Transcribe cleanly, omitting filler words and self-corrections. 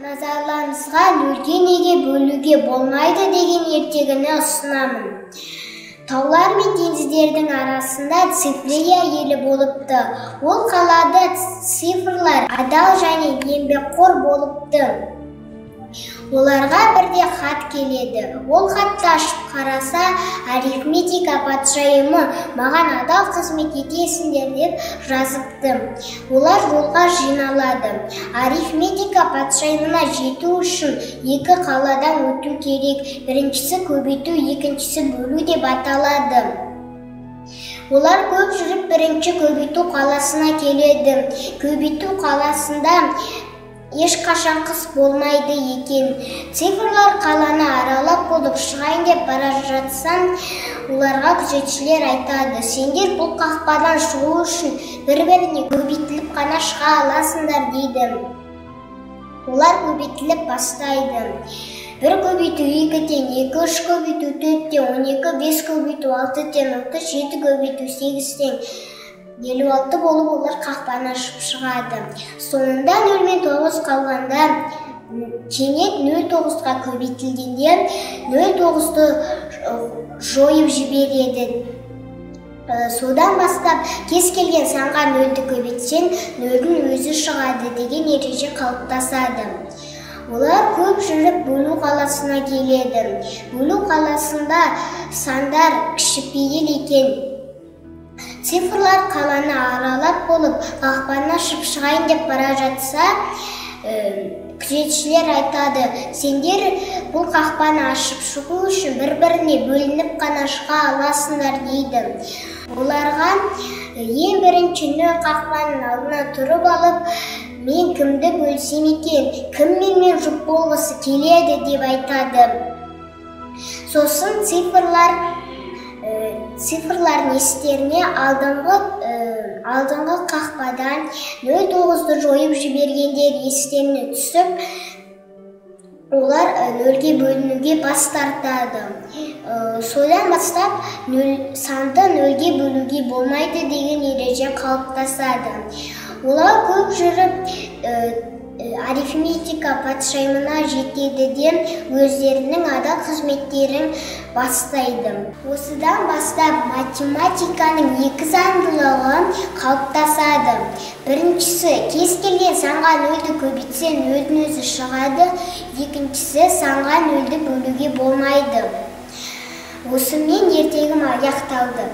Назарларыңызға нөлге неге бөлуге болмайды деген ертегіні ұсынамын. Таулар мен теңіздердің арасында Цифрия елі болыпты. Ол қалада цифрлар адал және еңбекқор болыпты. Оларға бірде хат келеді. Ол хатты ашып қараса, арифметика патшайымы маған адал қызмет етесіңдер деп жазыпты. Олар жолға жиналады. Арифметика патшайымына жету үшін екі қаладан өту керек. Біріншісі көбейту, екіншісі бөлу деп аталады. Олар көп жүріп бірінші көбейту қаласына келеді. Көбейту қаласында ешқашан қыс болмайды екен. Цифрлар қаланы аралап болып шығайын деп бара жатсам, оларға күзетшілер айтады: сендер бұл қақпадан шығу үшін бір-біріне көбейтіліп қана шыға аласыңдар дейді. Олар көбейтіліп бастайды. 1 көбейту 2 тең 2, 3 көбейту 4 тең 12, 5 көбейту 6 тең 30, 7 көбейту 8 тең 56 болып олар қақпаны ашып шығады. Соңында 0 мен 9 қалғанда кенет 0,9-ға көбейтілгенде 0,9-ды жойып жібереді. Содан бастап кез келген санға 0-ді көбейтсең, 0-дің өзі шығады деген ереже қалыптасады. Олар көп жүріп бөлу қаласына келеді. Бөлу қаласында сандар кішіпейіл екен. Цифрлар қаланы аралап болып, қақпаны ашып шығайын деп бара жатса, күзетшілер айтады: сендер бұл қақпаны ашып шығу үшін бір-біріне бөлініп қана шыға аласыңдар дейді. Оларға ең бірінші нөл қақпаның алдына тұрып алып, мен кімді бөлсем екен, кім менімен жұп болғысы келеді деп айтады. Сосын цифрлардың естеріне алдыңғы қақпадан 0,9-ды жойып жібергендер естеріне түсіп, олар нөлге бөлінуге бас тартады. Содан бастап санды нөлге бөлуге болмайды деген ереже қалыптасады. Олар көп жүріп арифметика патшайымына жетеді де өздерінің адал қызметтерін бастайды. Осыдан бастап математиканың екі заңдылығы қалыптасады. Біріншісі, кез келген санға нөлді көбейтсе, нөлдің өзі шығады. Екіншісі, санға нөлді бөлуге болмайды. Осымен ертегім аяқталды.